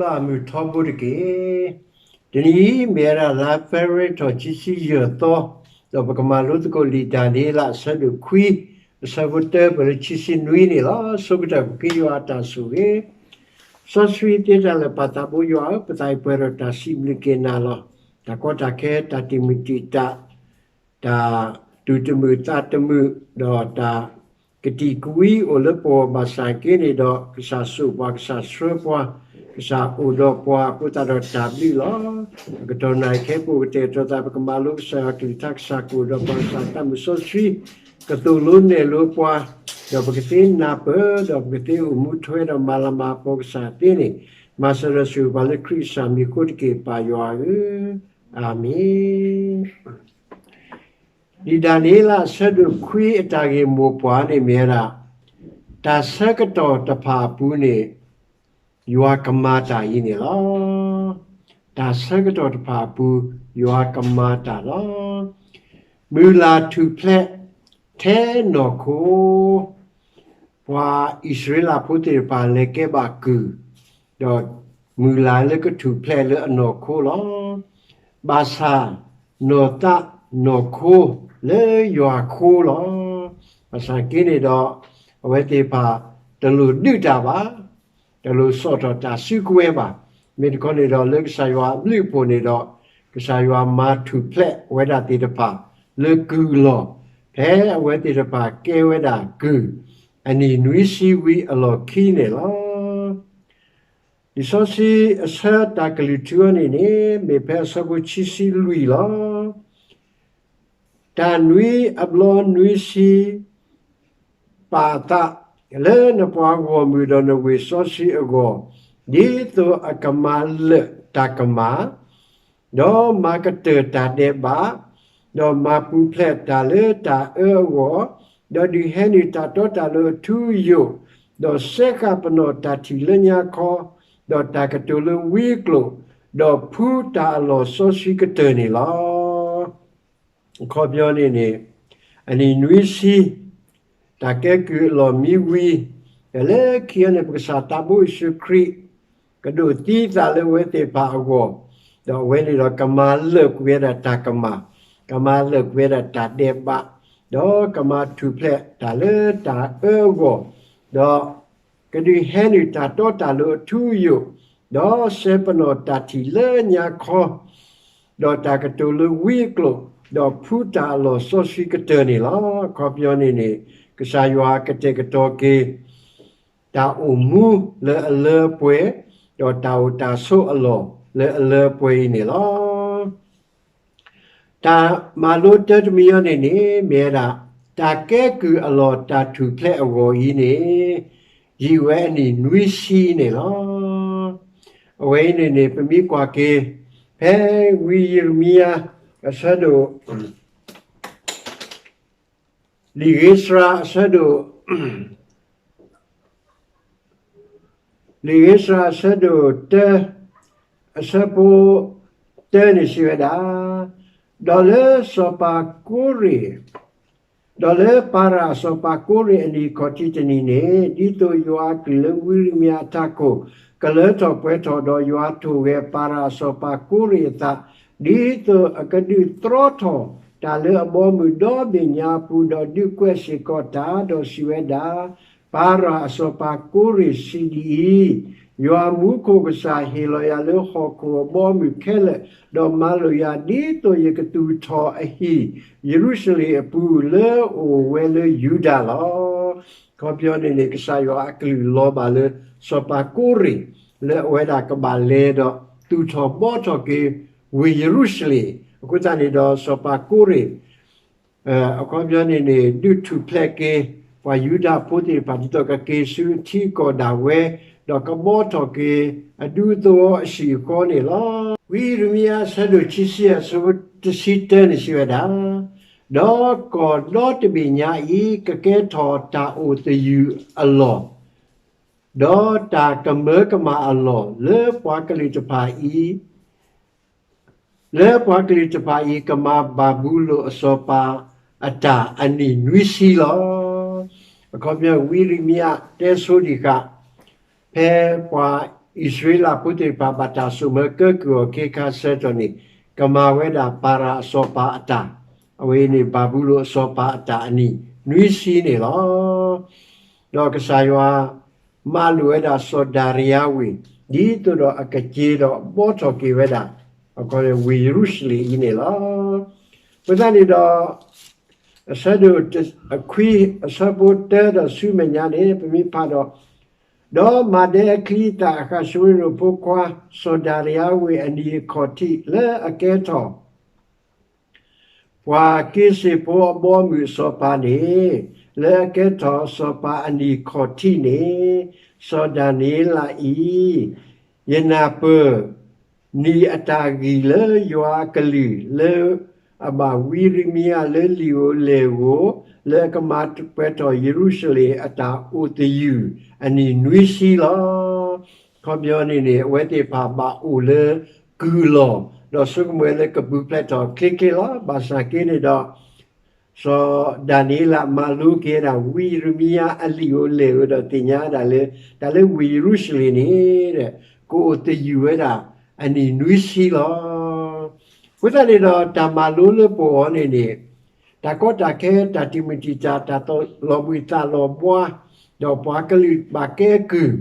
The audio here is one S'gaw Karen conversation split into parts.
ဘၣ်မုၢ်ထီဘိတက့ၢ်. တနံၤအံၤ မ့ၢ်ဝဲဒၣ်လါဖ့ၤဘြူၤအါရံၤထီၣ်ခံဆံယဲၢ်သီ, ဒီးပကမၤလိသကိးလံာ်ဒၤနံးယ့လးအဆၢဒိၣ်ခွံ, အဆၢဖိတၢပၢၢ်လၢခံဆံနွံန့ၣ်လီၤ. ဆိကတၢၢ်ပဃ့ယွၤအတၢ်ဆိၣ်ဂ့ၤ. စီဆှံသ့တၢ်လၢာ် ပၢ်သးဘိယွၤဧၢ, ပသးအံၤပှဲၤဒီးတၢ်စံးဘျုးက့ၤနၤလီၤ. တၢ်ကီတၢ်ခဲ တၢ်တံာ်မုၢ်တံာ်တာ် တၢ်သူၣ်တမုာ်သးတမုာ် ဒီးတၢ်ကတံာ်ကဝံအိၣ်လၢပဂီၢ်ဘၣ်ဆၣ်က့န့ၣ်ဒီး ကစၢ်စိာ်ပှၤ, ကစၢ်ဆှၢပှၤ, ကစၢ်အိၣ်ဒီးပှၤအဃိသတးဒီးတၢ်ဘျုးလီၤ. အကတီၢ်နၣ်ရံၣ်ခဲအံၤ ပအိၣ်ကတဲာ်ကတီၤသး ပကမၤလိကစၢ်ယွၤအကလုၢ်ကထါ, ကစၢ်ကအိၣ်ဒီးပှၤ, ကစၢ်သးမုၢ်စီဆှံ ကသိၣ်လိနဲၣ်လိပှၤ, ဒီးပကသ့နၢ်ပၢၢ်, ဒီးပကသ့အိၣ်မူထွဲဒီးမၤလၤမၤကပီၤကစၢ်သ့န့ၣ်, မၤစၢၤဒီးဆိၣ်ဂ့ၤပှၤလၢခရံာ်ကစၢ်မံၤအဃိတက့ၢ် ပၢ်ယွၤဧၢ, အၤမ့ၣ်. လံာ်ဒၤနံးယ့လးအဆၢဒိၣ်ခွံအတၢ်ဂ့ၢ်မိၢ်ပှၢ်န့ၣ်မ့ၢ်ဝဲဒၣ် တၢ်ဆၢကတီၢ်တဖၣ်အပူၤန့ၣ် ယွၤကမၤတၢ်အံၤန့ၣ်လီၤ. တၢ်ဆၢကတီၢ်တဖၣ်အပူၤ ယွၤကမၤတၢ်လီၤ. မုၢ်လၢ်ထူၣ်ဖျဲးထဲနီၢ်ခိ ပှၤအံၣ်စရ့လးဖိသ့ၣ်တဖၣ်လဲၤကဲဘၣ်ကုၢ်, ဒီးမုၢ်လၢ်လၢကထူၣ်ဖျဲးလၢအနီၢ်ခိလီၤ. ဘၣ်ဆၣ် နီၢ်သးနီၢ်ခိလၢယွၤဃိလီၤ. ဘၣ်ဆၣ်က့န့ၣ်ဒီး အဝဲသ့ၣ်တဖၣ်တလိၣ်ဒုးတၢ်ဘၣ်, တလိၣ်စိာ်ထီၣ်တၢ်စုကဝဲၤဘၣ်. မ့ၢ်တခီန့ၣ်ဒီး လၢကစၢ်ယွၤအဘျုးအဖှိၣ်န့ၣ်ဒီး ကစၢ်ယွၤမၤထူၣ်ဖျဲးဝဲဒၣ်သ့ၣ်တဖၣ်လၢကုၢ်အလီၢ်, ဖဲအဝဲသ့ၣ်တဖၣ်ကဲဝဲဒၣ်ကုၢ် အနံၣ်နွံဆံဝံၤအလီၢ်ခံန့ၣ်လီၤ. လံာ်စီဆှံအဆၢတၢ်ကလုၢ်ထူအံၤန့ၣ်န့ၣ် မ့ၢ်ဖဲအဆၢဖိခံဆံလွံၢ်လီၤ. တၢ်နွံအဘျီနွံဆံ ပာ်အသးလၢနပှၤဂီၢ်မုၢ်ဒီးနဝ့ၢ်စီဆှံအဂီၢ်, ဒ်သိးအကမၤလၢာ်တၢ်ကမၣ်, ဒီးမၤကတၢၢ်တၢ်ဒဲးဘး, ဒီးမၤပူၤဖျဲးတၢ်လၢတၢ်အၢအဂီၢ်, ဒီးဒုးဟဲနုာ်တၢ်တီတၢ်လိၤအထူအယိာ်, ဒီးစဲဃာ်ပနီၣ်တၢ်ထံၣ်လၢညါခီ, ဒီးတၢ်ကတိၤလၢဝံအကျိာ်, ဒီးဖှူတၢ်အလီၢ်စီဆှံကတၢၢ်န့ၣ်လီၤ. အခီပညီန့ၣ်န့ၣ် အနံၣ်နွံဆံ တၢ်ကဲကုၢ်အလီၢ်မံဝံၤ, ဒီးလၢခံအံၤန့ၣ် ပကစၢ်သးဘိယ့ၣ်ၡူးခရံာ် ကဒိးသံအသးလၢအဝဲသ့ၣ်တဖၣ်အဂီၢ်, ဒီးအဝဲန့ၣ်ဒီးကမၤလၢာ်ကွံာ်ဝဲဒၣ်တၢ်ကမၣ်, ကမၤလၢာ်ကွံာ်ဝဲဒၣ်တၢ်ဒဲးဘး, ဒီးကမၤထူၣ်ဖျဲးတၢ်လၢတၢ်အၢအဂီၢ်, ဒီး ကဒုးဟဲနုာ်တၢ်တီတၢ်လိၤအထူအယိာ်, ဒီးစဲပနီၣ်တၢ်ထံၣ်လၢညါခီ, ဒီးတၢ်ကတိၤလၢဝံအကျိာ်, ဒီးဖှူတၢ်အလီၢ်စီဆှံကတၢၢ်န့ၣ်လီၤ. အခီပညီန့ၣ်န့ၣ် ကစၢ်ယွၤကတဲာ်ကတီၤက့ၤ တၢ်အိၣ်မူလၢအလၢအပှဲၤ, ဒီးတၢ်အိၣ်တၢ်ဆိးအလီၢ်လၢအလၢအပှဲၤအံၤန့ၣ်လီၤ. တၢ်မၤလိတၢတမံၤအံၤန့ၣ်န့ၣ် မ့ၢ်ဝဲဒၣ် တၢ်ကဲကုၢ်အလီၢ်တၢ်ထူၣ်ဖျဲးအဂီၢ်အံၤန့ၣ် ယံာ်ဝဲအနံၣ်နွံဆံန့ၣ်လီၤ. အဝဲအံၤန့ၣ်န့ၣ် ပမ့ၢ်ကွၢ်က့ၤ ဖဲဝံယံးရမံယၤ အဆၢဒိၣ် လံာ်ဧ့စြၤအဆၢဒိၣ် လံာ်ဧ့စြၤအဆၢဒိၣ်တၢ အဆၢဖိတၢန့ၣ်စံးဝဲဒၣ်, ဒီးလၢစီၤပၤကိရ့ၣ်, ဒီးလၢပၤရၤအစီၤပၤကိရ့ၣ်အနံၣ်အခီၣ်ထံးတနံၤန့ၣ် ဒ်သိးယွၤအကလုၢ်လၢဝံယံးရမံယၤအထးခိၣ် ကလၢထီၣ်ပှဲၤထီၣ်ဒီး ယွၤထိၣ်ဂဲၤပၤရၤအစီၤပၤကိရ့ၣ်အသး ဒ်သိးအကဒုးသြီထီၣ်တၢ်လၢအဘီအမုၢ်ဒီဘ့ၣ်ညါအပူၤ, ဒီးဒုးကွဲးစ့ၢ်ကီးတၢ်, ဒီးစံးဝဲဒၣ်, ပၤရၤအစီၤပၤကိရ့ၣ်စံးဒ်အံၤ, ယွၤမူခိၣ်ကစၢ်ဟ့ၣ်လီၤယၤလၢဟီၣ်ခိၣ်အဘီအမုၢ်ခဲလၢာ်, ဒီးမၤလိာ်ယၤဒ်သိးယကသူၣ်ထီၣ်အဟံၣ် ယရူၤၡလ့ၣ်အပူၤ လၢအအိၣ်ဝဲလၢယူဒၤလီၤ. အခီပညီန့ၣ်န့ၣ် ကစၢ်ယွၤအကလုၢ်လီၤဘၣ်လၢ စီၤပၤကိရ့ၣ် လၢအဝဲဒၣ်ကဘၣ်လဲၤဒီး သူၣ်ထီၣ်ဘှီထီၣ်က့ၤ ဝ့ၢ်ယရူၤၡလ့ၣ်, အဃိသတးန့ၣ်ဒီး စီၤပၤကိရ့ၣ် အခီပညီန့ၣ်န့ၣ် ဒုးထူၣ်ဖျဲးက့ၤ ပှၤယူဒၤဖိသ့ၣ်တဖၣ် ဒ်သိးကက့ၤဆူအထံအကီၢ်ဒၣ်ဝဲ, ဒီးကဘှီထီၣ်က့ၤ အဒူသဝီအဆံးအဃီန့ၣ်လီၤ. ဝံယံးရမံယၤ အဆၢဒိၣ်ခံဆံ အဆၢဖိတဆံတၢန့ၣ်စံးဝဲဒၣ်, ဒီးကီၢ်ဒီတဘ့ၣ်ညါအံၤ ကကဲထီၣ်တၢ်အိၣ်သယုၢ်အလီၢ်, ဒီးတၢ်ကမၢကမၣ်အလီၢ် လၢပှၤကလုာ်တဖၣ်အံၤ လၢပှၤကလုာ်တဖၣ်အံၤ ကမၤဘၤဘူလိၣ်အစီၤပၤအတၢ်အနံၣ်နွံဆံလီၤ. အခီပညီ ဝံယံးရမံယၤတဲဆိဒံးဃာ် ဖဲပှၤ အံၣ်စရ့လးဖိသ့ၣ်တဖၣ်ဘၣ်တၢ်စိာ်မၢကၢကုၢ်အီၤခ့ခါဆၢကတီၢ်န့ၣ် ကမၤဝဲဒၣ်ပၤရၤအစီၤပၤအတၢ်, အဝဲအံၤန့ၣ် ဘၤဘူလိၣ်အစီၤပၤအတၢ်အနံၣ်နွံဆံန့ၣ်လီၤ. ဒီးကစၢ်ယွၤမၤလိာ်ဝဲဒၣ်စီၤဒၤရံယါဝံၤ ဒ်သိးဒီးအကက့ၤဒီးဘှီထီၣ်က့ၤဝဲဒၣ် အခီဝ့ၢ်ယရူၤၡလ့ၣ်အံၤန့ၣ်လီၤ. အဃိသတးန့ၣ်ဒီး အဆၢဒိၣ်ခွံ အဆၢဖိတၢဒီးဆူမဲာ်ညါန့ၣ် ပမ့ၢ်ဖးဒီး, ဒီးမၤဒဲအချံအသၣ်အဃၣ်ၡဝ့ရိၣ်ဖိခွါ စီၤဒၤရံယါဝံၤအနံၣ်အခီၣ်ထံး လၢအကဲထီၣ် ပှၤက့စ့ၣ်ဖိအဘီအမုၢ်အစီၤပၤန့ၣ်, လၢအကဲထီၣ်စီၤပၤအနံၣ်ခီၣ်ထံးန့ၣ်, စီၤဒၤနံးယ့လးအံၤ ယနၢ်ပၢၢ် နံၣ်အတၢ်ဂံၢ်လၢယွၤအကလုၢ်လၢအဘၣ်ဝံယံးရမံယၤလၢလံာ်ဧိၤလဲၢ်ဧိၤ, လၢအကမၤပှဲၤထီၣ်ယရူၤၡလ့ၣ်အတၢ်အိၣ်သယုၢ်အနံၣ်နွံဆံလီၤ. ခီပညီန့ၣ်န့ၣ် အဝဲသ့ၣ်တဖၣ်ဘၣ်အိၣ်လၢကုၢ်လီၢ်, ဒီးဆိကမိၣ်ဝဲလၢကပူၤဖျဲးထီၣ်ချ့ချ့လီၤ. ဘၣ်ဆၣ်က့န့ၣ်ဒီး စီၤဒၤနံးယ့လးမၤလိက့ၤဝဲဒၣ် ဝံယံးရမံယၤအလံာ်ဧိၤလဲၢ်ဧိၤဒီးသ့ၣ်ညါဒၣ်လၢ တၢ်လၢဝ့ၢ်ယရူၤၡလ့ၣ်န့ၣ် ကအိၣ်သယုၢ်ဝဲဒၣ်အနံၣ်နွံဆံလီၤ. အဃိသတးန့ၣ်ဒီး တၢ်မၤလိလၢပဂီၢ်န့ၣ်န့ၣ် တၢ်ကီတၢ်ခဲ တၢ်တံာ်မုၢ်တံာ်တာ် တၢ်လီၤဘှံးသးလီၤဘှါ, ဒီးပှၤကလုာ်ဘၣ်ကဲကုၢ်,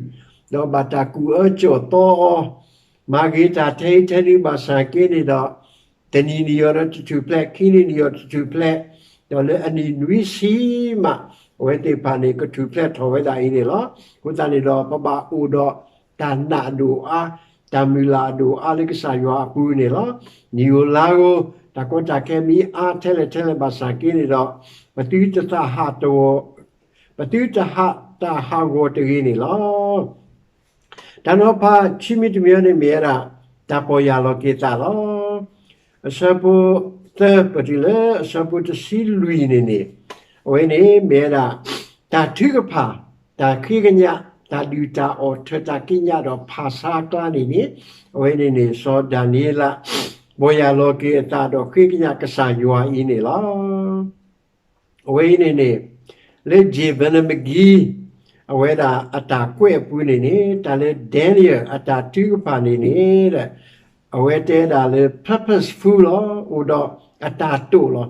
ဒီးဘၣ်တၢ်ကူၣ်အၢကၠီၣ်သီအီၤ, မၤဂ့ၤတၢ်ထဲအံၤထဲနုၤဘၣ်ဆၣ်က့န့ၣ်ဒီး တနံၤနံၤယီၤဒီးတထူၣ်ဖျဲး, ခံနံၤနံၤယီၤတထူၣ်ဖျဲး, ဒီးလၢအနံၣ်နွံဆံမး အဝဲသ့ၣ်တဖၣ်န့ၣ် ကထူၣ်ဖျဲးထီၣ်ဝဲဒၣ်အံၤန့ၣ်လီၤ. အဃိသတးန့ၣ်ဒီး ပဘၣ်အိၣ်ဒီးတၢ်နာ်အဒိၣ်အါ, တၢ်မုၢ်လၢ်အဒိၣ်အါလၢကစၢ်ယွၤအပူၤန့ၣ်လီၤ. နံၣ်ဧိၤလါဧိၤ တၢ်ကီတၢ်ခဲမ့ၢ်အါထဲလဲၣ်ထဲလဲၣ်ဘၣ်ဆၣ်က့န့ၣ်ဒီး ပသုတသးဟးတဝီၤ, ပသုတဟးတၢ်ဟးဂီၤတဂ့ၤန့ၣ်လီၤ. တၢ်နီၤဖးခံမံၤတမံၤန့ၣ်မ့ၢ်ဝဲဒၣ် တၢ်ပီၢ်ယၢ်လီၤက့ၤသးလီၤ. အဆၢဖိသၢပတုၤလၢအဆၢဖိတဆံလွံၢ်န့ၣ်န့ၣ်, အဝဲန့ၣ်မ့ၢ်ဝဲဒၣ် တၢ်ထုကဖၣ်, တၢ်ဃ့ကညး, တၢ်ဒုၣ်တၢ်အီၣ်, ထၢတၢ်ကံးညာ်ဒီးဖးဆါကျါန့ၣ်န့ၣ်, အဝဲန့ၣ်န့ၣ် စီၤဒၤနံးယ့လး ပီၢ်ယၢ်လီၤက့ၤအသးဒီးဃ့ကညးကစၢ်ယွၤအံၤန့ၣ်လီၤ. အဝဲအံၤန့ၣ်န့ၣ် လၢ J Vernon McGee အဝဲဒၣ်အတၢ်ကွဲးအပူၤန့ၣ်န့ၣ် တၢ်လၢ Daniel အတၢ်ထုကဖၣ်န့ၣ်န့ၣ် အဝဲတဲဒၣ်လၢ purposeful လီၤ, အိၣ်ဒီးအတၢ်တိာ်လီၤ.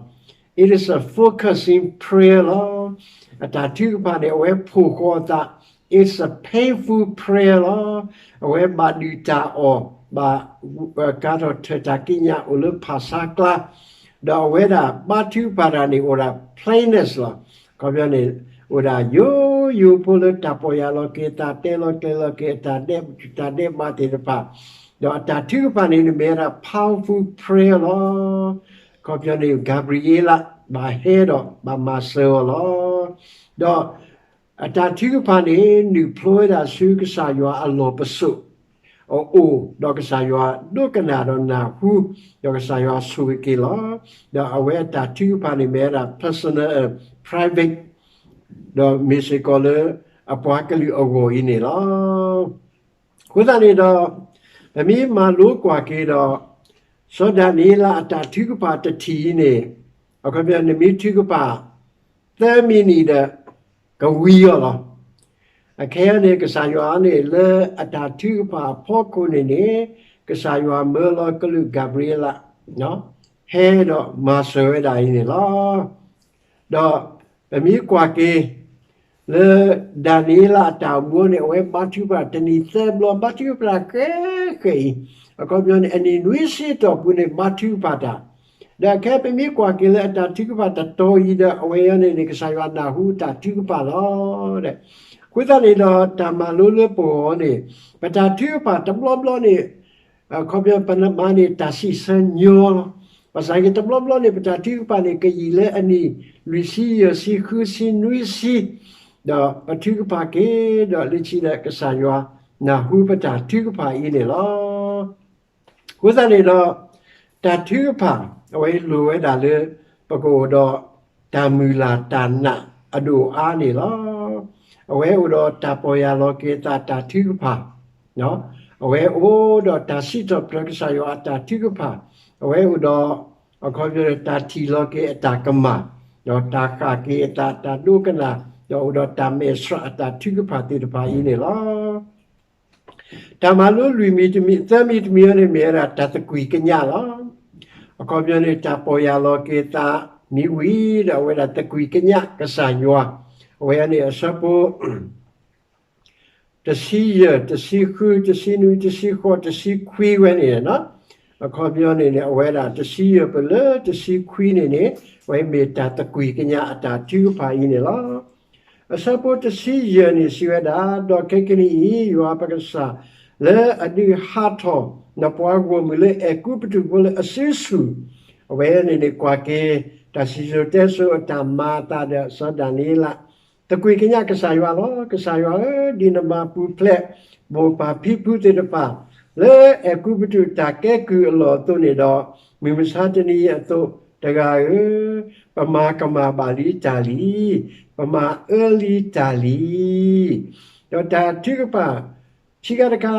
It is a focusing prayer လီၤ. အတၢ်ထုကဖၣ်န့ၣ် အဝဲဖှိၣ်ဃီအသး, it's a painful prayer လီၤ. အဝဲဘၣ်ဒုၣ်တၢ်အီၣ်, ဘၣ်ကၤထီၣ်ထၢတၢ်ကံးညာ်အိၣ်လၢဖးဆါကျါ, ဒီးအဝဲဒၣ်ဘါထုကဖၣ်တၢ်န့ၣ် အိၣ်ဒၣ် plainest လီၤ. အခီပညီန့ၣ် အိၣ်ဒၣ်ယိယိဖိလၢတၢ်ပီၢ်ယၢ်လီၤက့ၤအသး, တဲလီၤကျဲၤလီၤက့ၤအတၢ်ဒဲး, တၢ်ဒဲးဘးသ့ၣ်တဖၣ်, ဒီးအတၢ်ထုကဖၣ်န့ၣ် မ့ၢ်ဝဲဒၣ် powerful prayer လီၤ. အခီပညီန့ၣ် ကၤဘြံၤအ့လး ဘၣ်ဟဲဒီးဘၣ်မၤစၢၤအီၤလီၤ. ဒီးအတၢ်ထုကဖၣ်န့ၣ် နုာ်ဖျိဝဲဒၣ်ဆူကစၢ်ယွၤအလီၢ်ပစိာ်အအိၣ်, ဒီးကစၢ်ယွၤဒိကနၣ်ဒီးနၢ်ဟူ, ဒီးကစၢ်ယွၤဆိၣ်ဂ့ၤက့ၤလီၤ. ဒီးအဝဲအတၢ်ထုကဖၣ်န့ၣ်မ့ၢ်ဝဲဒၣ် personal, private, ဒီးမ့ၢ်စ့ၢ်ကီးလၢအပှၤကလုာ်အဂီၢ်အံၤန့ၣ်လီၤ. အဃိသတးန့ၣ်ဒီး ပမ့ၢ်မၤလိကွၢ်က့ၤဒီး စီၤဒၤနံးယ့လးအတၢ်ထုကဖၣ်တထံၣ်အံၤန့ၣ်, အခီပညီ နမ့ၢ်ထုကဖၣ် သၢမံးနံးဒီး ကဝံၤအီၤလီၤ. အခဲအံၤန့ၣ် ကစၢ်ယွၤန့ၣ် လၢအတၢ်ထုကဖၣ်အဖီခိၣ်န့ၣ်န့ၣ် ကစၢ်ယွၤမၢလီၤကလူးကၤဘြံၤအ့လး ဟဲဒီးမၤစၢၤဝဲဒၣ်အံၤန့ၣ်လီၤ. ဒီးပမ့ၢ်ကွၢ်က့ၤ လၢဒၤနံးယ့လးအတၢ်အိၣ်မူန့ၣ် အဝဲဘါထုကဖၣ်တနံၤသၢဘျီ, ဘါထုကဖၣ်ဃဲးဃဲးအံၤ, အခီပညီန့ၣ် အနံၣ်နွံဆံတီၢ်ပူၤန့ၣ် ဘါထုကဖၣ်တၢ်, ဒီးခဲအံၤပမ့ၢ်ကွၢ်က့ၤလၢအတၢ်ထုကဖၣ်တတီၤအံၤဒီး အဝဲအံၤန့ၣ်န့ၣ် ကစၢ်ယွၤနၢ်ဟူတၢ်ထုကဖၣ်လီၤ. အဃိသတးန့ၣ်ဒီး တၢ်မၤလိလၢပဂီၢ်န့ၣ် ပတၢ်ထုကဖၣ်တဘျီဘျီန့ၣ် အခီပညီ ပမၤန့ၢ်တၢ်စံးဆၢညီလီၤ. ဘၣ်ဆၣ်က့ၤတဘျီဘျီန့ၣ် ပတၢ်ထုကဖၣ်န့ၣ် ကယံာ်လၢအနံၣ်လွံၢ်ဆံ, ယဲၢ်ဆံ, ဃုဆံ, နွံဆံ, ဒီးပထုကဖၣ်က့ၤဒီး လၢခံဒီးကစၢ်ယွၤနၢ်ဟူပတၢ်ထုကဖၣ်အံၤန့ၣ်လီၤ. အဃိသတးန့ၣ်ဒီး တၢ်ထုကဖၣ် အဝဲလိၣ်ဝဲဒၣ်လၢ ပကအိၣ်ဒီးတၢ်မုၢ်လၢ်တၢ်နာ်အဒိၣ်အါန့ၣ်လီၤ. အဝဲအိၣ်ဒီးတၢ်ပီၢ်ယၢ်လီၤက့ၤအသးတၢ်ထုကဖၣ်, အဝဲအိၣ်ဒီးတၢ်စံးထီၣ်ပတြၢၤကစၢ်ယွၤအတၢ်ထုကဖၣ်, အဝဲအိၣ်ဒီး အခီပညီ တၢ်ထံၣ်လီၤက့ၤအတၢ်ကမၣ်, ဒီးတၢ်ဃၣ်က့ၤအသးတၢ်ဒိကနၣ်, ဒီးအိၣ်ဒီးတၢ်မဲာ်ဆှးအတၢ်ထုကဖၣ်သ့ၣ်တဖၣ်အံၤန့ၣ်လီၤ. တၢ်မၤလိလွံၢ်မံၤတမံၤ သၢမံၤတမံၤအံၤန့ၣ် မ့ၢ်ဝဲဒၣ်တၢ်သကွံာ်ကညးလီၤ. အခီပညီန့ၣ် တၢ်ပီၢ်ယၢ်လီၤက့ၤသးမံၤဝံၤဒီး အဝဲဒၣ်သကွံာ်ကညးကစၢ်ယွၤ, အဝဲန့ၣ်အဆၢဖိ တဆံယဲၢ်, တဆံဃု, တဆံနွံ, တဆံဃိး, တဆံခွံဝဲန့ၣ်, အခီပညီန့ၣ်န့ၣ် အဝဲဒၣ်တဆံယဲၢ်ပလၢတဆံခွံန့ၣ်န့ၣ် အဝဲမ့ၢ်တၢ်သကွံာ်ကညးအတၢ်ထုကဖၣ်အံၤန့ၣ်လီၤ. အဆၢဖိတဆံယဲၢ်န့ၣ်စံးဝဲဒၣ်, ဒီးခဲကနံၣ်အံၤ ယွၤပကစၢ်လၢအဒုးဟးထီၣ်နပှၤဂီၢ်မုၢ်လၢအဲၤကူပတူးဖိလၢအစုဆူၣ်, အဝဲန့ၣ်န့ၣ် ကွၢ်က့ၤ တၢ်စံၣ်စိၤတဲစိၤအတၢ်မၤအသးဒီးစီၤဒၤနံးယ့လး သကွံာ်ကညးကစၢ်ယွၤလီၤ. ကစၢ်ယွၤဧၢ, ဒ်နမၤပူၤဖျဲး မိၢ်ပၢ်ဖံဖုသ့ၣ်တဖၣ် လၢအဲၤကူပတူးတၢ်ကဲကုၢ်အလီၢ်အသိးန့ၣ်ဒီး, မုၢ်မဆါတနံၤအံၤအသိးတဂၤဧၢ, ပမၤကမၣ်ဘၣ်လံတၢ်လံ, ပမၤအၢလံတၢ်လံ. ဒီးတၢ်ထုကဖၣ် ခံခါတခါ,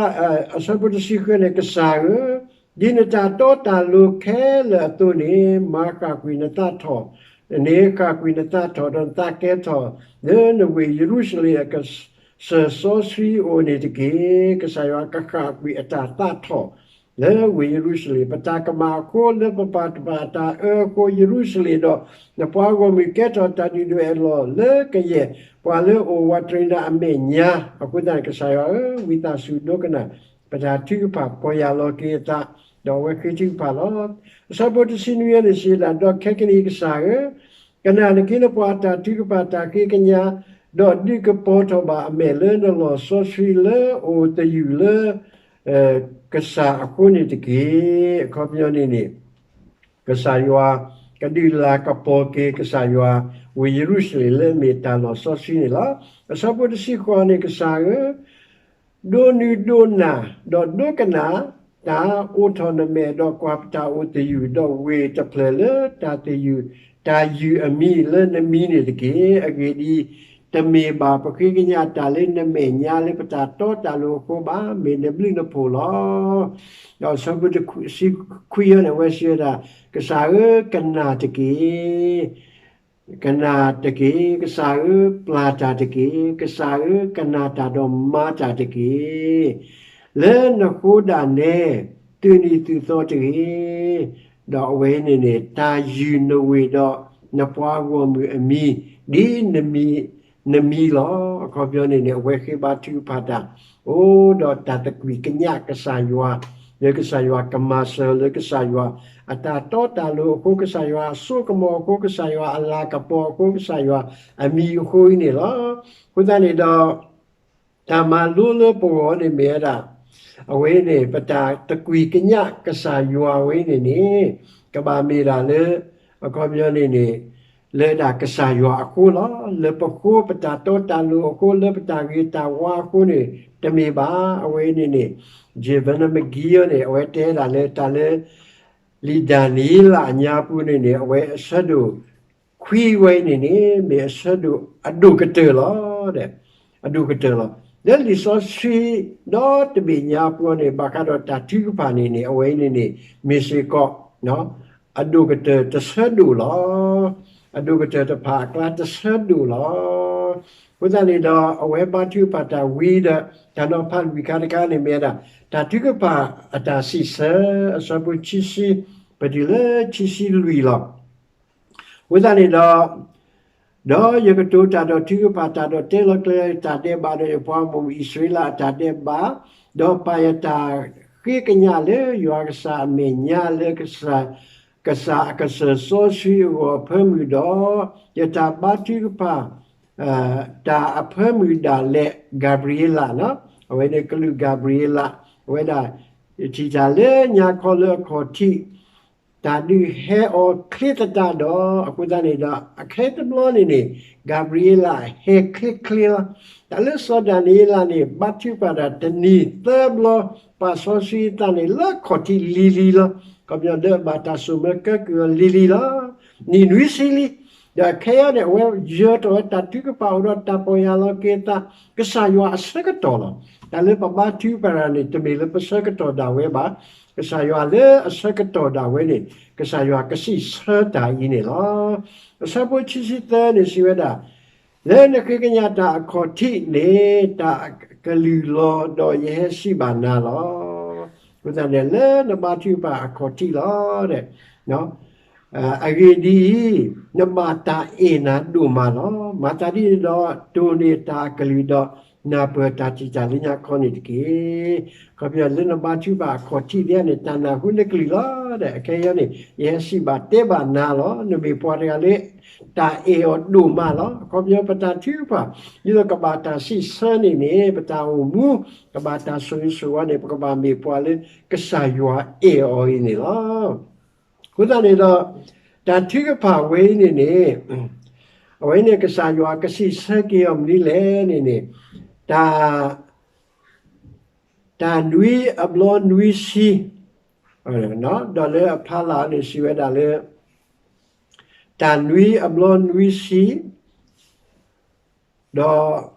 အဆၢဖိတဆံဃုန့ၣ်, ကစၢ်ဧၢ, ဒ်နတၢ်တီတၢ်လိၤခဲလၢာ်အသိးန့ၣ် မၤဃၣ်ကွံာ်နသးထီၣ်, နဃၣ်ကွံာ်နသးထီၣ်ဒီးနသးကဲထီၣ် လၢနဝ့ၢ်ယရူၤၡလ့ၣ်အကစၢၢ်စီဆှံအအိၣ်န့ၣ်တက့ၢ်. ကစၢ်ယွၤကဃၣ်ကွံာ်အတၢ်သးထီၣ် လၢဝ့ၢ်ယရူၤၡလ့ၣ်, ပတၢ်ကမၣ်အဃိ, လၢပပၢ်တဖၣ်အတၢ်အၢအဃိ, ယရူၤၡလ့ၣ်ဒီး နပှၤဂီၢ်မုၢ်ကဲထီၣ်တၢ်ဒုၣ်ဒွဲၣ်အလီၢ်လၢကယဲၢ်ပှၤလၢအိၣ်ဝးတရံးနၤအမဲာ်ညါ. အဃိသတးန့ၣ် ကစၢ်ယွၤဧၢ, ဝံသးစူၤဒိကနၣ် ပတၢ်ထုကဖၣ်, ပီၢ်ယၢ်လီၤက့ၤအသး, ဒီးအဝဲဃ့ထုကဖၣ်လီၤ. အဆၢဖိတဆံနွံန့ၣ်စံးဒၣ်, ဒီးခဲကနံၣ်အံၤကစၢ်ဧၢ, ကနၣ်နက့နပှၤအတၢ်ထုကဖၣ်တၢ်ဃ့ကညး, ဒီးဒုးကပီၤထီၣ်ဘၣ်အမဲာ်လၢနလီၢ်စီဆှံလၢအိၣ်သယုၢ်လၢ ကစၢ်အဃိန့ၣ်တက့ၢ်. အခီပညီန့ၣ်န့ၣ် ကစၢ်ယွၤကဒုးလၤကပီၤက့ၤ ကစၢ်ယွၤဝ့ၢ်ယရူၤၡလ့ၣ်လၢအမ့ၢ်တၢ်လီၢ်စီဆှံန့ၣ်လီၤ. အဆၢဖိတဆံဃိးန့ၣ်, ကစၢ်ဧၢ, ဒိးနုာ်ဒိးနၢ်, ဒီးဒိကနၣ်တၢ်အိးထီၣ်နမဲာ်, ဒီးကွၢ်ပတၢ်အိၣ်သယုၢ်, ဒီးဝ့ၢ်တဖျၢၣ်လၢတၢ်သယုၢ်, တၢ်ယုၢ်အမံၤလၢနမံၤန့ၣ်တက့ၢ်. အဂ့ၢ်ဒ်အံၤ, တမ့ၢ်ဘၣ်ပဃ့ကညးတၢ်လၢနမဲာ်ညါလၢပတၢ်တီတၢ်လိၤအဃိဘၣ်, မ့ၢ်နဘျုးနဖှိၣ်လီၤ. ဒီးအဆၢဖိတဆံခွံန့ၣ် အဝဲစံးဝဲဒၣ်, ကစၢ်ဧၢ, ကနၣ်တက့ၢ်. ကနၣ်တက့ၢ်. ကစၢ်ဧၢ, ပျၢ်တၢ်တက့ၢ်. ကစၢ်ဧၢ, ကနၣ်တၢ်ဒီးမၤတၢ်တက့ၢ်. လၢနဃိဒၣ်နဲ သုးနံၤသုးသီတဂ့ၤ. ဒီးအဝဲန့ၣ်န့ၣ် တၢ်ယုၢ်နဝ့ၢ်ဒီးနပှၤဂီၢ်မုၢ်အမံၤ ဒ်နမံၤလီၤ. အခီပညီန့ၣ်န့ၣ် အဝဲဃ့ဘါထုကဖၣ်တၢ် အိၣ်ဒီးတၢ်သကွံာ်ကညးကစၢ်ယွၤ, လၢကစၢ်ယွၤကမၤစၢၤ, လၢကစၢ်ယွၤအတၢ်တီတၢ်လိၤအဃိ, ကစၢ်ယွၤအစိကမီၤအဃိ, ကစၢ်ယွၤအလၤကပီၤအဃိ, ကစၢ်ယွၤအမံၤအဃိအံၤန့ၣ်လီၤ. အဃိသတးန့ၣ်ဒီး တၢ်မၤလိလၢပဂီၢ်န့ၣ်မ့ၢ်ဝဲဒၣ်, အဝဲန့ၣ် ပတၢ်သကွံာ်ကညးကစၢ်ယွၤဝဲန့ၣ်န့ၣ် ကဘၣ်မ့ၢ်ဒၣ်လၢ အခီပညီန့ၣ်န့ၣ် လၢဒၣ်ကစၢ်ယွၤအဃိလီၤ. လၢပဃိပတၢ်တီတၢ်လိၤအဃိ, လၢပတၢ်ဂ့ၤတၢ်ဝါအဃိန့ၣ် တမ့ၢ်ဘၣ်. အဝဲန့ၣ်န့ၣ် Jevon McGee န့ၣ် အဝဲတဲဒၣ်လၢတၢ်လၢ လံာ်ဒၤနံးယ့လးအညါပူၤန့ၣ်န့ၣ် အဝဲအဆၢဒိၣ်ခွံဝဲန့ၣ်န့ၣ် မ့ၢ်အဆၢဒိၣ်အဒိၣ်ကတၢၢ်လီၤ. အဒိၣ်ကတၢၢ်လီၤ. လၢလံာ်စီဆှံ ဒီတဘ့ၣ်ညါပူၤန့ၣ် ဘၣ်ဃးဒီးတၢ်ထုကဖၣ်န့ၣ်န့ၣ် အဝဲန့ၣ်န့ၣ် မ့ၢ်စ့ၢ်ကီး အဒိၣ်ကတၢၢ်တဆၢဒိၣ်လီၤ. အဒိၣ်ကတၢၢ်တဖၣ်အကျါတဆၢဒိၣ်လီၤ. အဃိသတးန့ၣ်ဒီး အဝဲဘါထုကဖၣ်တၢ်ဝံၤဒီး တၢ်နီၤဖးလွံၢ်ခါတခါန့ၣ်မ့ၢ်ဝဲဒၣ် တၢ်ထုကဖၣ်အတၢ်စံးဆၢ အဆၢဖိခံဆံ ပတုၤလၢခံဆံလွံၢ်လီၤ. အဃိသတးန့ၣ်ဒီး ဒီးယကတိၤတၢ်ဒီးထုကဖၣ်တၢ်ဒီးတဲလီၤကျဲၤတၢ်ဒဲးဘးဒီးယပှၤဂီၢ်မုၢ်အံၣ်စရ့လးအတၢ်ဒဲးဘး, ဒီးပာ်ယတၢ်ဃ့ကညးလၢယွၤကစၢ်အမဲာ်ညါလၢ ကစၢ်အကစၢၢ်စီဆှံအဂီၢ်အဖၢမုၢ်ဒီး ယတၢ်ဘါထုကဖၣ် တၢ်အဖၢမုၢ်ဒၣ်လဲာ် Gabriela အဝဲန့ၣ်ကလူး Gabriela အဝဲဒၣ် ထံၣ်တၢ်လၢညါခီလၢအခီၣ်ထံး တၢ်ဒုးဟဲအီၤချ့သတးဒီး အဃိသတးန့ၣ်ဒီး အခဲတဘျီန့ၣ်န့ၣ် Gabriela ဟဲချ့ချ့လီၤ. တၢ်လၢစီၤဒၤနံးယ့လးန့ၣ် ဘါထုကဖၣ်တၢ်တနံၤသၢဘျီ ပာ်စီဆှံအသးန့ၣ် လၢအခီၣ်ထံးလံၤလံၤလီၤ. ခီပညီလၢအဘၣ်တၢ်စိာ်မၢကဲကုၢ်အီၤလံၤလံၤလီၤ. နံၣ်နွံဆံလံ. ဒီးခဲအံၤန့ၣ် အဝဲယၢၤထီၣ်ဝဲတၢ်ထုကဖၣ်အိၣ်ဒီးတၢ်ပီၢ်ယၢ်လီၤက့ၤအသး ကစၢ်ယွၤအဆၢကတီၢ်လီၤ. တၢ်လၢပဘါထုကဖၣ်တၢ်န့ၣ် တမ့ၢ်လၢပဆၢကတီၢ်ဒၣ်ဝဲဘၣ်. ကစၢ်ယွၤလၢအဆၢကတီၢ်ဒၣ်ဝဲန့ၣ် ကစၢ်ယွၤကစံးဆၢတၢ်အံၤန့ၣ်လီၤ. အဆၢဖိခံဆံသၢန့ၣ်စံးဝဲဒၣ်, လၢနဃ့ကညးတၢ်အခီၣ်ထံးန့ၣ် တၢ်ကလုၢ်လီၤဒီးယဟဲစံးဘၣ်နၤလီၤ. အဃိသတးန့ၣ် လၢနဘါထုကဖၣ်အခီၣ်ထံးလီၤ. အဂ့ၢ်ဒ်အံၤ, နဘၣ်တၢ်အဲၣ်နၤဒိၣ်မးလီၤ. မၤသးဒ်န့ၣ်ဒီး တိၢ်န့ၢ်တၢ်အကလုၢ်ဒီး နၢ်ပၢၢ်တၢ်ထံၣ်တၢ်လၢညါခီန့ၣ်တက့ၢ်. အခီပညီ လၢနဘါထုကဖၣ်အခီၣ်ထံးသ့ၣ်န့ၣ် တၢ်နၢ်ဟူနကလုၢ်လီၤ. ဒီးအခဲအံၤန့ၣ် ယဟဲစံးဘၣ်တဲဘၣ်နၤလီၤ. နမ့ၢ်ပှၤတဂၤလၢ တၢ်အဲၣ်အီၤဒိၣ်မးလီၤ. အခီပညီ ပတၢ်ထုကဖၣ် ဒ်သိးကဘၣ်တၢ်စံးဆၢန့ၣ်န့ၣ် ပတၢ်အိၣ်မူ ကဘၣ်တၢ်ဆိၣ်ဂ့ၤဆိၣ်ဝါန့ၣ် ပကဘၣ်မ့ၢ်ပှၤလၢကစၢ်ယွၤအဲၣ်အီၤအံၤန့ၣ်လီၤ. အဃိသတးန့ၣ်ဒီး တၢ်ထုကဖၣ်ဝဲအံၤန့ၣ်န့ၣ် အဝဲန့ၣ်ကစၢ်ယွၤကစံးဆၢက့ၤအီၤမနုၤလဲၣ်န့ၣ်န့ၣ် တၢ် တၢ်နွံအဘျီနွံဆံ, ဒီးလၢအဖီလာ်န့ၣ်စံးဝဲဒၣ်လၢ တၢ်နွံအဘျီနွံဆံ, ဒီး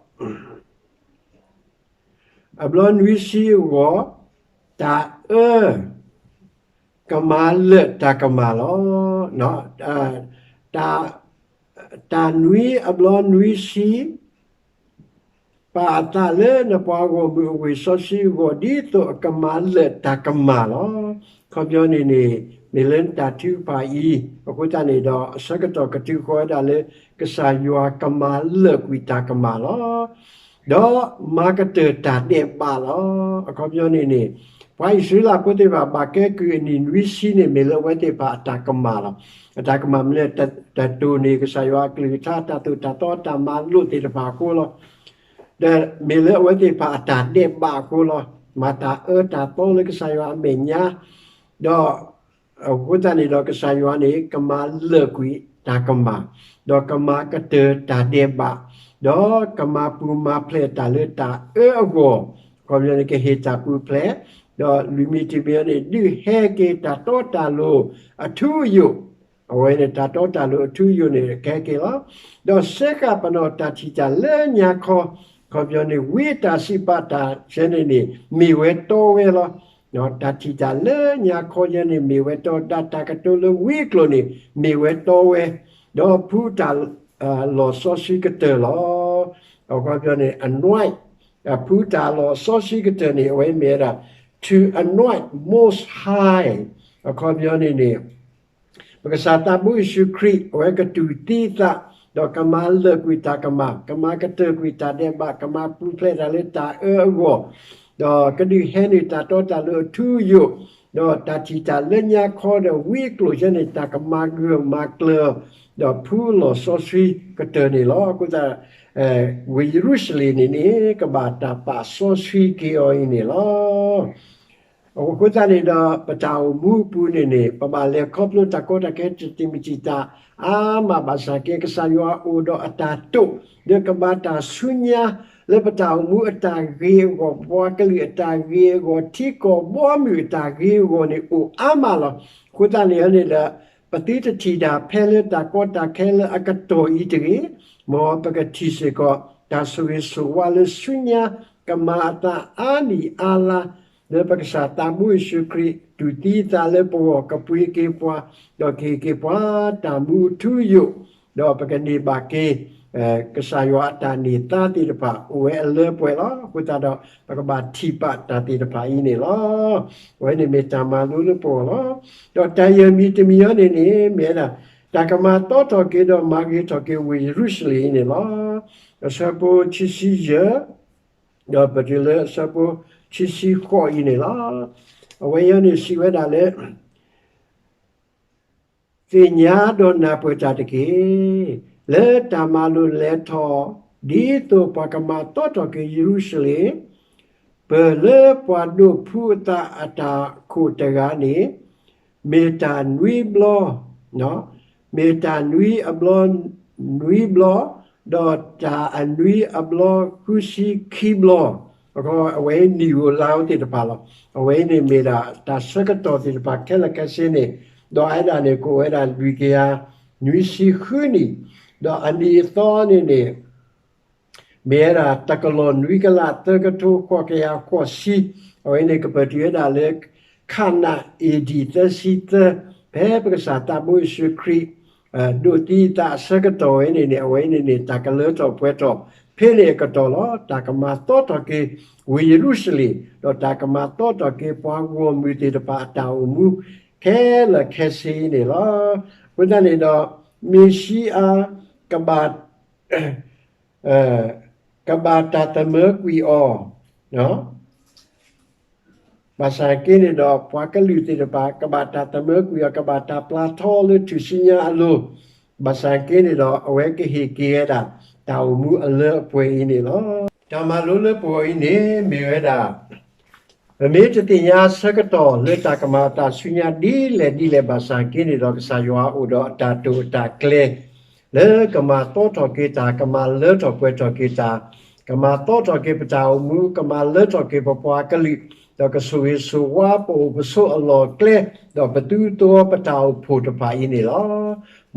အဘျီနွံဆံအဂီၢ်, တၢ်အၢ ကမၤလၢာ်တၢ်ကမၣ်လီၤ. တၢ်နွံအဘျီနွံဆံ, ပာ်အသးလၢနပှၤဂီၢ်မုၢ်အဝ့ၢ်စီဆှံအဂီၢ် ဒ်သိးအကမၤလၢာ်တၢ်ကမၣ်လီၤ. အခီပညီန့ၣ်န့ၣ် မ့ၢ်လၢနတၢ်ထုကဖၣ်အံၤ အဃိသတးန့ၣ်ဒီး အဆၢကတီၢ်ကတုၤဃီၤဝဲဒၣ်လၢ ကစၢ်ယွၤကမၤလၢာ်ကွံာ်တၢ်ကမၣ်လီၤ. ဒီးမၤကတၢၢ်တၢ်ဒဲးဘးလီၤ. အခီပညီန့ၣ်န့ၣ် ပှၤအံၣ်စရ့လးဖိသ့ၣ်တဖၣ် ဘၣ်ကဲကုၢ်အနံၣ်နွံဆံန့ၣ် မ့ၢ်လၢအဝဲသ့ၣ်တဖၣ်အတၢ်ကမၣ်လီၤ. အတၢ်ကမၣ်မ့ၢ်လၢ တၢ်တိၢ်န့ၢ်ကစၢ်ယွၤအကလုၢ်ကထါ တၢ်သိၣ်တၢ်သီတၢ်မၤလိာ်သ့ၣ်တဖၣ်အဃိလီၤ. ဒီးမ့ၢ်လၢအဝဲသ့ၣ်တဖၣ်အတၢ်ဒဲးဘးအဃိလီၤ. မၤတၢ်အၢတၢ်သီလၢကစၢ်ယွၤအမဲာ်ညါ, ဒီး အဃိသတးန့ၣ်ဒီး ကစၢ်ယွၤန့ၣ် ကမၤလၢာ်ကွံာ်တၢ်ကမၣ်, ဒီးကမၤကတၢၢ်တၢ်ဒဲးဘး, ဒီးကမၤပူၤမၤဖျဲးတၢ်လၢတၢ်အၢအဂီၢ်, အခီပညီန့ၣ် ကဟ့ၣ်တၢ်ပူၤဖျဲး, ဒီးလွံၢ်မံၤတမံၤန့ၣ် ဒုးဟဲက့ၤတၢ်တီတၢ်လိၤအထူအယိာ်, အဝဲန့ၣ် တၢ်တီတၢ်လိၤအထူအယိာ်န့ၣ် ကဟဲက့ၤလီၤ. ဒီးစဲဃာ်ပနီၣ်တၢ်ထံၣ်တၢ်လၢညါခီ, အခီပညီန့ၣ် ဝံတၢ်စံးပာ်တၢ်ဆဲန့ၣ်န့ၣ် မ့ၢ်ဝဲတီဝဲလီၤ. တၢ်ထံၣ်တၢ်လၢညါခီယဲန့ၣ် မ့ၢ်ဝဲတီ, ဒီးတၢ်ကတိၤလၢဝံအကျိာ်န့ၣ် မ့ၢ်ဝဲတီဝဲ, ဒီးဖှူတၢ်လီၢ်စီဆှံကတၢၢ်လီၤ. အခီပညီန့ၣ် anoint, ဖှူတၢ်လီၢ်စီဆှံကတၢၢ်န့ၣ် အဝဲမ့ၢ်ဝဲဒၣ် to anoint most high, အခီပညီန့ၣ်န့ၣ် ပကစၢ်သးဘိယ့ၣ်ၡူးခရံာ် အဝဲကတူၢ်သံအသး, ဒီးကမၤလၢာ်ကွံာ်တၢ်ကမၣ်, ကမၤကတၢၢ်ကွံာ်တၢ်ဒဲးဘး, ကမၤပူၤဖျဲးတၢ်လၢတၢ်အၢအဂီၢ်, ဒီးကဒုးဟဲနုာ်တၢ်တီတၢ်လိၤအထူအယိာ်, ဒီးတၢ်ထံၣ်တၢ်လၢညါခီဒီးဝံအကျိာ်ယဲန့ၣ် တၢ်ကမၤဂၢၢ်မၤကျၢၤ, ဒီးဖှူလီၢ်စီဆှံကတၢၢ်န့ၣ်လီၤ. အဃိသတး ဝ့ၢ်ယရူၤၡလ့ၣ်န့ၣ်န့ၣ် ကဘၣ်တၢ်ပာ်စီဆှံက့ၤအီၤအံၤန့ၣ်လီၤ. အဃိသတးန့ၣ်ဒီး ပတၢ်အိၣ်မူအပူၤန့ၣ်န့ၣ် ပဘၣ်လဲၤခီဖျိတၢ်ကီတၢ်ခဲတမံၤမံၤတမံၤ အါမးဘၣ်ဆၣ်က့ ကစၢ်ယွၤအိၣ်ဒီးအတၢ်တိာ် လၢကမၤတၢ်ဆူညါ လၢပတၢ်အိၣ်မူအတၢ်ဂ့ၤအဂီၢ်, ပှၤကလုာ်အတၢ်ဂ့ၤအဂီၢ်, ထံကီၢ်ဘီမုၢ်အတၢ်ဂ့ၤအဂီၢ်န့ၣ် အိၣ်အါမးလီၤ. အဃိသတးန့ၣ်န့ၣ်ဒီး ပသုတထံၣ်တၢ်ဖဲလၢတၢ်ကီတၢ်ခဲလၢအကတီၢ်အံၤတဂ့ၤ, မ်ပကထံၣ်စ့ၢ်ကီး တၢ်ဆိၣ်ဂ့ၤဆိၣ်ဝါလၢဆူညါ ကမၤအသးအါနံၣ်အါလါ လၢပကစၢ်သးဘိယ့ၣ်ၡူးခရံာ် တူၢ်သံအသးလၢပဂီၢ်ကပှ့ၤက့ၤပှၤ, ဒီးကဟ့ၣ်က့ၤပှၤတၢ်မူအထူအယိာ်, ဒီးပကန့ၢ်ဘၣ်က့ၤ ကစၢ်ယွၤအတၢ်န့ၢ်သါသ့ၣ်တဖၣ် အိၣ်ဝဲအလၢပှဲၤလီၤ. အဃိသတးဒီး ပကဘၣ်ထံၣ်ပာ်တၢ်သ့ၣ်တဖၣ်အံၤန့ၣ်လီၤ. အဝဲန့ၣ်မ့ၢ်တၢ်မၤလိလၢပဂီၢ်လီၤ. ဒီးတၢ်ယဲၢ်မံၤတမံၤအံၤန့ၣ်န့ၣ် မ့ၢ်ဝဲဒၣ် တၢ်ကမၤသီထီၣ်က့ၤဒီးမၤဂ့ၤထီၣ်က့ၤဝ့ၢ်ယရူၤၡလ့ၣ်အံၤန့ၣ်လီၤ. အဆၢဖိခံဆံယဲၢ် ဒီးပတုၤလၢအဆၢဖိခံဆံဃိးအံၤန့ၣ်လီၤ. အဝဲအံၤန့ၣ်စံးဝဲဒၣ်လၢ သ့ၣ်ညါဒီးနၢ်ပၢၢ်တၢ်တက့ၢ်. လၢတၢ်မၤလိာ်လဲၤထီၣ် ဒ်သိးပှၤကမၤသီထီၣ်က့ၤယရူၤၡလ့ၣ်, ပၢၢ်လၢပှၤဒိးဖှူအသးအတၢ်ခိၣ်တဂၤန့ၣ် မ့ၢ်တၢ်နွံဘျီ, မ့ၢ်တၢ်နွံအဘျီနွံဘျီ, ဒီးတၢ်အနွံအဘျီဃုဆံခံဘျီ, အဝဲနံၣ်ဧိၤလါဧိၤသ့ၣ်တဖၣ်လီၤ. အဝဲန့ၣ်မ့ၢ်ဒၣ်တၢ်ဆၢကတီၢ်သ့ၣ်တဖၣ်ခဲလၢာ်ခဲဆ့န့ၣ်, ဒီးအဲဒၣ်န့ၣ် ကအိၣ်ဝဲဒၣ်လွံၢ်ကယၤနွံဆံဃုနံၣ်, ဒီးအနံၣ်အသီန့ၣ်န့ၣ် မ့ၢ်ဝဲဒၣ်တကလီၢ်နွံကလး သၢကထိဃိးကယၤဃိးဆံ, အဝဲန့ၣ်ကပတုာ်ဝဲဒၣ်လၢ ခန A D သၢဆံသၢ, ဖဲပကစၢ်သးဘိယ့ၣ်ၡူးခရံာ် ဒိးသံအသးအဆၢကတီၢ်ဝဲန့ၣ်န့ၣ် အဝဲအံၤန့ၣ်န့ၣ် တၢ်ကလၢထီၣ်ပှဲၤထီၣ်ဖဲန့ၣ်အကတီၢ်လီၤ. တၢ်ကမၤသီထီၣ်က့ၤဝ့ၢ်ယရူၤၡလ့ၣ် ဒီးတၢ်ကမၤသီထီၣ်က့ၤပှၤဂီၢ်မုၢ်သ့ၣ်တဖၣ်အတၢ်အိၣ်မူခဲလၢာ်ခဲဆ့အံၤန့ၣ်လီၤ. အဃိသတးန့ၣ်ဒီး မ့ၣ်ၡံအၤ ကဘၣ် ကဘၣ်တၢ်သမၢကွံာ်အီၤ, ဘၣ်ဆၣ်က့န့ၣ်ဒီး ပှၤကလုာ်သ့ၣ်တဖၣ် ကဘၣ်တၢ်သမၢကွံာ်အီၤ ကဘၣ်တၢ်ပျၢ်ထီလၢထူၣ်စုညါအလိၤ, ဘၣ်ဆၣ်က့န့ၣ်ဒီး အဝဲကဟ့ၣ်က့ၤဝဲဒၣ် တၢ်အိၣ်မူအလၢအပှဲၤအံၤန့ၣ်လီၤ. တၢ်မၤလိလၢပဂီၢ်အံၤန့ၣ် မ့ၢ်ဝဲဒၣ် ပမ့ၢ်တသ့ၣ်ညါအဆၢကတီၢ်လၢတၢ်ကမၤအတၢ်ဆူညါဒ်လဲၣ်ဒ်လဲၣ်ဘၣ်ဆၣ်က့န့ၣ်ဒီး ကစၢ်ယွၤအိၣ်ဒီးအတၢ်တိာ်အတၢ်ကျဲၤ လၢကမၤသီထီၣ်က့ၤတၢ်, ကမၤလၢထီၣ်ပှဲၤထီၣ်က့ၤတၢ်, ကမၤသီထီၣ်က့ၤပတၢ်အိၣ်မူ, ကမၤလၢထီၣ်က့ၤပပှၤကလုာ်, ဒီးကဆိၣ်ဂ့ၤဆိၣ်ဝါပအိၣ်ပဆိးအလီၢ်အကျဲ, ဒီးပသူသဝီပတၢ်အိၣ်ဖှိၣ်တဖၣ်အံၤန့ၣ်လီၤ.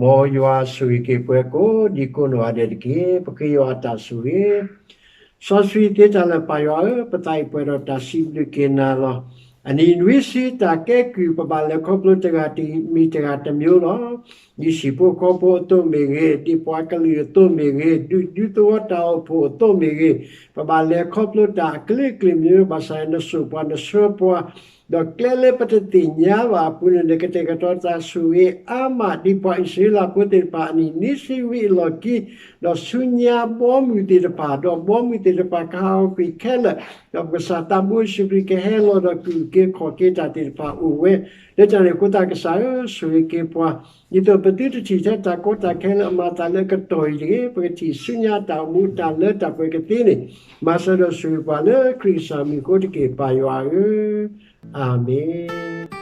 မ်ယွၤဆိၣ်ဂ့ၤက့ၤပှၤကိးဒံကိးနီၢ်ဂၤဒဲးတက့ၢ်. ပဃ့ယွၤအတၢ်ဆိၣ်ဂ့ၤ စီဆှံသ့တၢ်လၢာ်ပၢ်ယွၤဧၢ, ပသးအံၤပှဲၤဒီးတၢ်စံးဘျုးက့ၤနၤလီၤ. အနံၤနွံဆံတၢ်ကဲကုၢ် ပဘၣ်လဲၤခီဖျိတဂၤတမံၤတဂၤတမျိုးလီၤ. ဒ်ဟံၣ်ဖိဃီဖိအသိးမ့ၢ်ဂ့ၤ, ဒ်ပှၤကလုာ်အသိးမ့ၢ်ဂ့ၤ, ဒ်ဒူသဝီတၢ်အိၣ်ဖှိၣ်အသိးမ့ၢ်ဂ့ၤ, ပဘၣ်လဲၤခီဖျိတၢ်အကလုာ်ကလုာ်မ့ၢ်ဂ့ၤ, ဘၣ်ဆၣ်နစိာ်ပှၤနဆှၢပှၤ ဒီးကျဲလၢပတသ့ၣ်ညါဘၣ်အပူၤန့ၣ် နကတဲာ်ကတီၤတၢ်ဆိၣ်ဂ့ၤအါမး ဒ်ပှၤအံၣ်စရ့လးဖိသ့ၣ်တဖၣ်အနံၣ်နွံဆံဝံၤအလီၢ်ခံ, ဒီးဆူညါဘီမုၢ်သ့ၣ်တဖၣ်, ဒီးဘီမုၢ်သ့ၣ်တဖၣ်ကဟးဂီၤကွံာ်ခဲလၢာ်, ဒီးပကစၢ်သးဘိစံးဘျုးကဟဲလီၤဒီးကုၢ်က့ၤခီၣ်က့ၤတၢ်သ့ၣ်တဖၣ်အိၣ်ဝဲ, လၢတၢ်န့ၣ်အဃိသတးကစၢ်ဧၢ, ဆိၣ်ဂ့ၤက့ၤပှၤ, ဒ်သိးပသုတထံၣ်ထဲတၢ်ကီတၢ်ခဲလၢအမၤအသးလၢအကတီၢ်အံၤတဂ့ၤ, ပကထံၣ်ဆူညါတၢ်အိၣ်မူတၢ်လၢတၢ်ပှဲၤကသ့န့ၣ်, မၤစၢၤဒီးဆိၣ်ဂ့ၤပှၤလၢခရံာ်ကစၢ်မံၤအဃိတက့ၢ် ပၢ်ယွၤဧၢ, အၤမ့ၣ်.